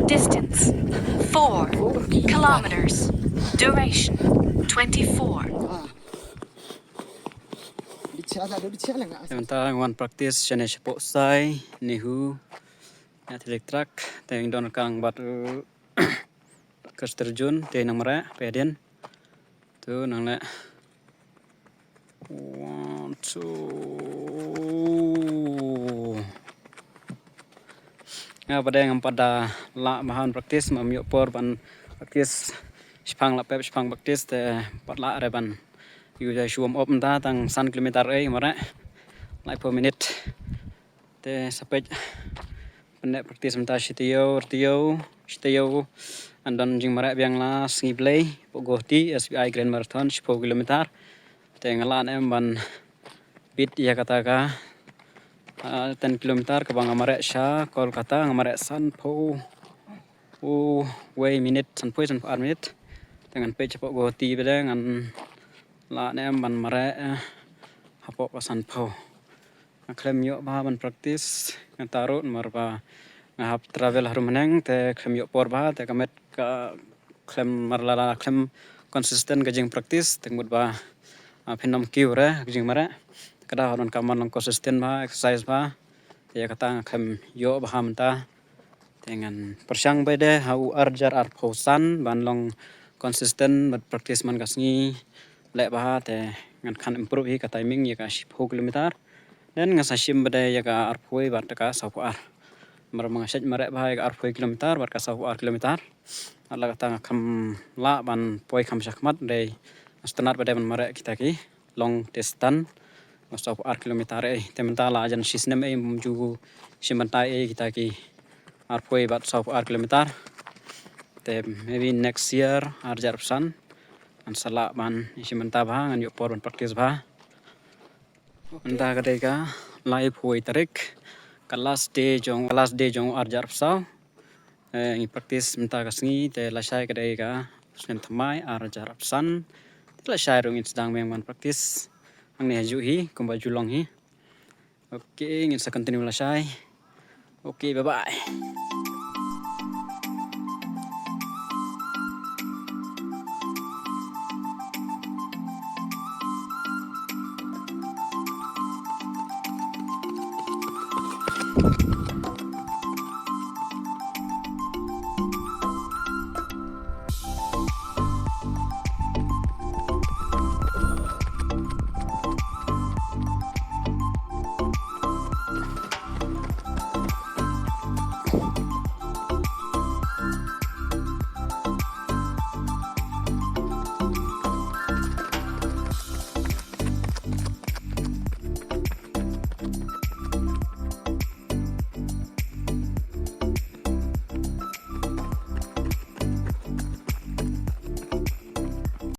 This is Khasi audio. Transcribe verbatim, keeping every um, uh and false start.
Distance four kilometers. Duration twenty-four. Mynta nga wan practice shane shapoh Sai, Nehu, ïa thylliej track, te ngi don kang bad, uh, Kyrster Jun, te nang mareh, phi ïa dien. Tu nang leh. One, two. Nga pat de ngam pat da lah bha ban practice, ngam ïoh por ban practice. Shipang lah pep, shipang practice te pat lah re ban. Ïa shu warm up mynta tang san kilometer ei mareh. Laiphew minit. Te sa peit. Pyneh practice mynta shi taïew, ar taïew, shi taïew. Ngan don jingmareh biang la sngi Blei, hapoh Guwahati, S B I Grand Marathon, shiphew kilometer. Te nga lah ne em ban beat ïa kata ka, ah, ten kilometer kaba nga mareh sha Kolkata, nga mareh sanphew, uh, wei minit, sanphew, sanphew ar minit. Te ngan peit shapoh Guwahati pat de ngan lah ne em ban mareh, eh, hapoh ka sanphew. Nga khlem ïoh bha ban practice, nga taruh namar ba nga hap travel harum haneng, te khlem ïoh por bha, te ka met ka khlem mar lala, khlem consistent ka jing practice, te mut ba, ah, phin ym kiew re ka jingmareh. Ka da hap don ka man long consistent bha, exercise bha. Te ïa kata nga khlem ïoh bha mynta. Te ngan pyrshang beit de ha u ar hajar arphew san ban long consistent bad practice man ka sngi. Leh bha te ngan khan improve hi ka timing ïa ka shiphew kilometer. Then nga sa shim beit de ïa ka arphew bad ka sawphew ar. Namar ba nga shait mareh bha ïa ka arphew kilometer bad ka sawphew ar kilometer. Ar la kata nga khlem lah ban poi kham shakhmat de. Nga sngewtynnat beit de ban mareh kita ki long distance. Nga sawphew ar kilometer ei. Te mynta la jan shi snem ei ym ju shim bynta ei kita ki arphew bad sawphew ar kilometer. Te maybe next year, ar hajar arphew san, ngan sa lah ban ïa shim bynta bha, ngan ïoh por ban practice bha. Mynta ka dei ka laiphew tarik, ka last day jong, ka last day jong ar hajar arphew saw. Eh, ngi practice mynta ka sngi, te lashai ka dei ka snem thymmai, ar hajar arphew san. Te lashai ruh ngin sdang biang ban practice. Hangne ha juh hi, kumba ju long hi. Ok, ngin sa continue lashai. Ok, bye bye.